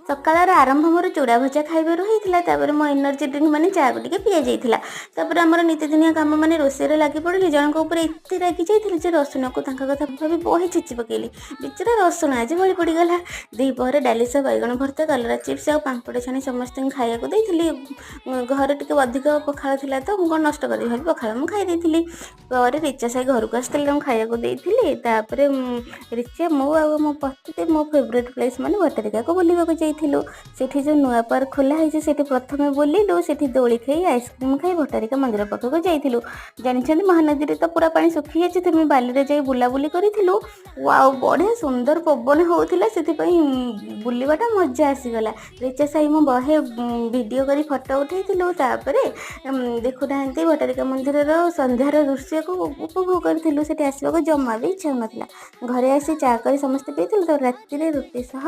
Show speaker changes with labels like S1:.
S1: ସକାଳର ଆରମ୍ଭ ମୋର ଚୁଡ଼ା ଭଜା ଖାଇବାରୁ ହେଇଥିଲା। ତାପରେ ମୋ ଏନର୍ଜି ଡ୍ରିଙ୍କ ମାନେ ଚାକୁ ଟିକେ ପିଆ ଯାଇଥିଲା। ତାପରେ ଆମର ନିତିଦିନିଆ କାମ ମାନେ ରୋଷେଇରେ ଲାଗି ପଡ଼ିଲି। ଜଣଙ୍କ ଉପରେ ଏତେ ରାଗି ଯାଇଥିଲି ଯେ ରସୁଣକୁ ତାଙ୍କ କଥା ଭାବି ବହେ ଛେଚି ପକେଇଲି। ବିଚରା ରସୁଣ ଆଜି ବଳି ପଡ଼ିଗଲା। ଦ୍ୱିପହରେ ଡାଲି ସହ ବାଇଗଣ ଭର୍ତ୍ତା, କଲରା ଚିପ୍ସ ଆଉ ପାମ୍ପଡ଼ ଛାଣି ସମସ୍ତଙ୍କୁ ଖାଇବାକୁ ଦେଇଥିଲି। ଘରେ ଟିକେ ଅଧିକ ପଖାଳ ଥିଲା ତ ମୁଁ କ'ଣ ନଷ୍ଟ କରିବି ଭାବି ପଖାଳ ମୁଁ ଖାଇ ଦେଇଥିଲି। ପରେ ରିଚା ସାଇ ଘରକୁ ଆସିଥିଲେ, ତାଙ୍କୁ ଖାଇବାକୁ ଦେଇଥିଲି। ତାପରେ ରିଚା, ମୁଁ ଆଉ ମୋ ପତି ମୋ ଫେଭରେଟ୍ ପ୍ଲେସ୍ ମାନେ ଭଟ୍ଟାରିକାକୁ ବୁଲିବାକୁ ଯାଇଥିଲୁ। ସେଠି ଯେଉଁ ନୂଆ ପାର୍କ ଖୋଲା ହେଇଛି, ସେଠି ପ୍ରଥମେ ବୁଲିଲୁ। ସେଠି ଦୋଳି ଖାଇ, ଆଇସ୍କ୍ରିମ୍ ଖାଇ ଭଟ୍ଟାରିକା ମନ୍ଦିର ପାଖକୁ ଯାଇଥିଲୁ। ଜାଣିଛନ୍ତି, ମହାନଦୀରେ ତ ପୁରା ପାଣି ଶୁଖିଯାଇଛି। ତେଣୁ ବାଲିରେ ଯାଇ ବୁଲାବୁଲି କରିଥିଲୁ। ଆଉ ବଢ଼ିଆ ସୁନ୍ଦର ପବନ ହେଉଥିଲା, ସେଥିପାଇଁ ବୁଲିବାଟା ମଜା ଆସିଗଲା। ରିଚା ସାଇ ମୁଁ ବହେ ଭିଡ଼ିଓ କରି ଫଟୋ ଉଠେଇଥିଲୁ। ତାପରେ ଦେଖୁନାହାନ୍ତି, ଭଟ୍ଟାରିକା ମନ୍ଦିରର ସନ୍ଧ୍ୟାର ଦୃଶ୍ୟକୁ ଉପଭୋଗ କରିଥିଲୁ। ସେଠି ଆସିବାକୁ ଜମା ବି ଇଚ୍ଛା ହେଉନଥିଲା। ଘରେ ଆସି ଚା କରି ସମସ୍ତେ ପିଇଥିଲୁ। ତ ରାତିରେ ରୁଟି ସହ